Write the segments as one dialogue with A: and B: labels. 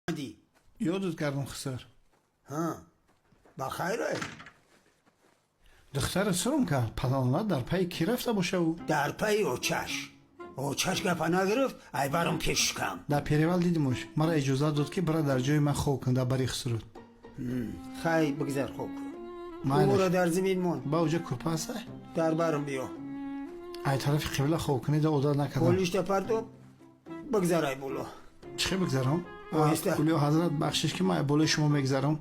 A: Омадӣ?
B: Ёдат кардам, хусур.
A: Ҳа, ба хайр.
B: Духтара сурм кард, палонла дар пайи кӣ рафта боша ӯ?
A: Дар пайи очаш. Очаш гапа нагирифт, ай барам пешкам.
B: Дар перевал дидимуш, мара иҷозат дод, ки бира дар ҷои ман хоб кун, дар бари хусурут.
A: Хай, бигзар, хоб кун.
B: Майлаш.
A: Ӯро дар зимин мон.
B: Ба уҷа кӯрпа аста?
A: Дар барам биё.
B: Ай тарафи қибла хоб кунӣ да одат накардам.
A: Болишта партоб, бигзар ай боло.
B: Чӣ хел бигзарам?
A: Оҳиста.
B: Улё ҳазрат, бахшиш, ки ман болои шумо мегзарам.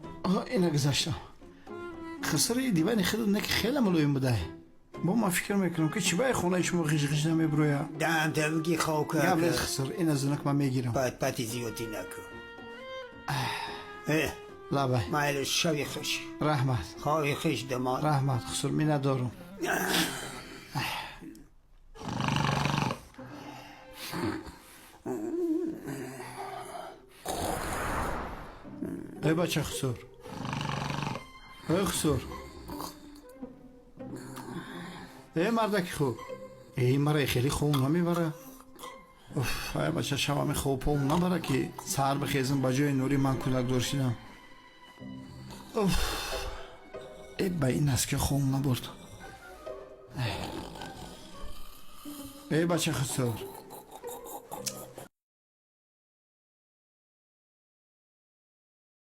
B: Ина гузаштам. Хисри дивани худат не, ки хеле мулоим будай. Бо ман фикр мекунам, ки чӣ баи хонаи шумо ғиж-ғиж намебироя.
A: Даҳанта бигӣ, хоб.
B: Гап нест,
A: Кар.
B: хиср, ина зинак ман мегирам.
A: Пат пати зиёдӣ накун.
B: Лабай.
A: Майли, шави хуш.
B: Раҳмат.
A: Хови хуш, дамод.
B: Раҳмат, хусур, миннатдорум. Эй, бача хусур, эй хусур, эй мардаки хуб, эй, мара хеле хоб намебара. Уф, ай бача, шавами хобпом набара, ки саҳар бихезам, ба ҷои нури ман кӯдакдор шидам. Уф, э, ба ин аст, ки хоб набурд. Эй бача хусур.